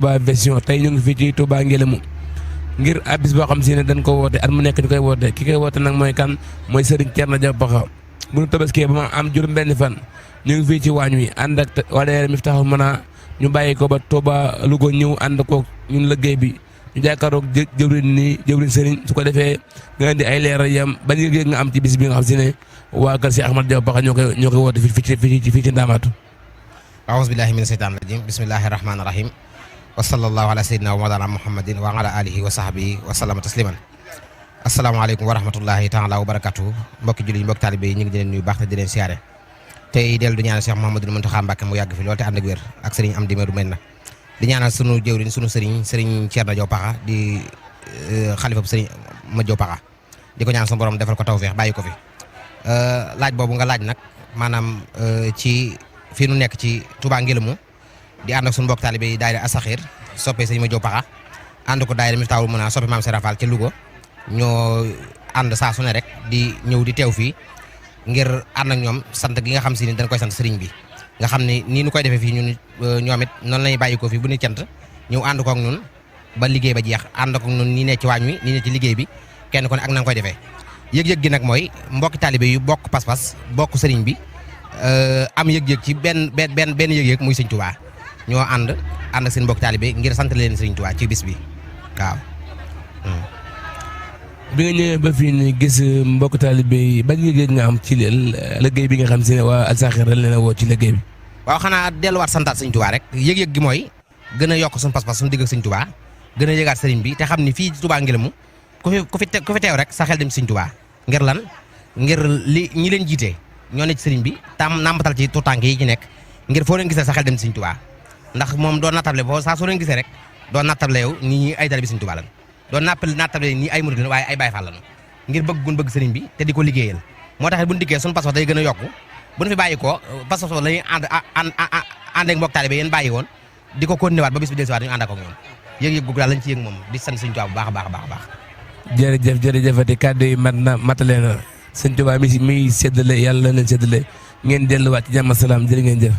Touba Vision tey ñu ngi fii ci Touba Ngélémou ngir bis boo xam si ne dañ ko woote at mu nekk ñu koy woote ki koy woote nag mooy kan mooy Serigne Thierno Diaw Pakha bu ñu tabaskee ba ma am juróom-benn fan ñu ngi fii ci waañ wi ànd ak waa daayira Miftahoul Mana ñu bàyyi ko ba Touba Louga ñëw ànd ko ñun liggéey bi ñu jàkkaaroog jëwriñ Serigne su ko defee nga indi ay leeral yam ban yëg-yëg nga am ci bis bi nga xam si ne waa kër si Ahmad Diaw Pakha ñoo koy woote fii ci Ndamatou. a'uuzu billaahi mina shaytaani rajiim bismillaahi rahmaani rahiim wa sallallahu ala sayyidina wa mawlana muhammadin wa ala alihi wa sahbihi wa sallama tasliman asalaamaaleykum wa rahmatullahi taala wa barakatuh mbokki julli mbokki taalibe yi ñu ngi di leen nuyu baax te di leen siyaare tey dellu di ñaanal Cheikh Mouhamadoul Mountakha Mbacké mu yàgg fi loolu te ànd ak wér ak sëriñ Amdi Madou Mbenn di ñaanal sunu jëwriñ sunu sëriñ Thierno Diaw Pakha di xalifa sëriñ Mat Diaw Pakha di ko ñaan sunu borom defal ko tawfeex bàyyi ko fi laaj boobu nga laaj nag maanaam ci fii nu nekk ci Touba Ngélémou di ànd ak suñu mbokk taalibe yi daayira Asaxir soppee sëñ Mat Diaw Pakha ànd ko daayira Miftahoul Mana soppe Maam Serap Fall ca Louga ñoo ànd saa su ne rek di ñëw di teew fii ngir ànd ak ñoom sant gi nga xam si ni dañ koy sant sëriñ bi nga xam ne nii nu koy defee fii ñun ñoom it noonu lañuy bàyyi ko fii bu ñu cant ñëw ànd ko ak ñun ba liggéey ba jeex ànd ko ak ñun ñi ne ci waañ wi ñi ne ci liggéey bi kenn ko ne ak na nga koy defee yëg-yëg gi nag mooy mbokki taalibe yu bokk pas-pas bokk sëriñ bi am yëg-yëg ci benn yëg-yëg muy sëñ Touba ñoo ànd ak seen mbokk taalibe ngir sant leen sëriñ Touba ci bis bi waaw. bi nga ñëwee ba fii nii gis mbokk taalibe yi ban yëg-yëg nga am ci liggéey bi nga xam si ne waa Asaxir dañ leen a woo ci liggéey bi. waaw xanaa delluwaat santaat sëñ Touba rek yëg-yëg gi mooy gën a yokk suñu pas-pas suñu digg ak sëñ Touba gën a yëgaat sëriñ bi te xam ni fii Touba Ngélémou ku fi teew rek sa xel dem sëñ Touba ngir lan ngir li ñi leen jiite ñoo ne ci sëriñ bi tam nàmbatal ci tuutànk yi ci nekk ngir foo leen gisee sa xel dem sëñ Touba ndax moom doo nattable boo saa soo leen gisee rek doo nattable yow ñi ay taalibe sëñ Touba lan doo nattable ñi ay murid lan waaye ay Baay Faal lan ngir bëgg gun bëgg sëriñ bi te di ko liggéeyal moo tax bu ñu dikkee suñu pas-pas day gën a yokku bu ñu fi bàyyi ko pas-pas la ñuy ànd ak mbokk taalibe yéen bàyyi woon di ko continué waat ba bis bi dellusiwaat ñu ànd ak ñoom yëg-yëg googu daal lañ ci yëg moom di sant sëñ Touba bu baax a baax a baax jërëjëfati kàddu yi matale na sëñ Touba mi séddale yàlla na leen séddale ngeen delluwaat ci jàmm salaam jërë ngeen jëf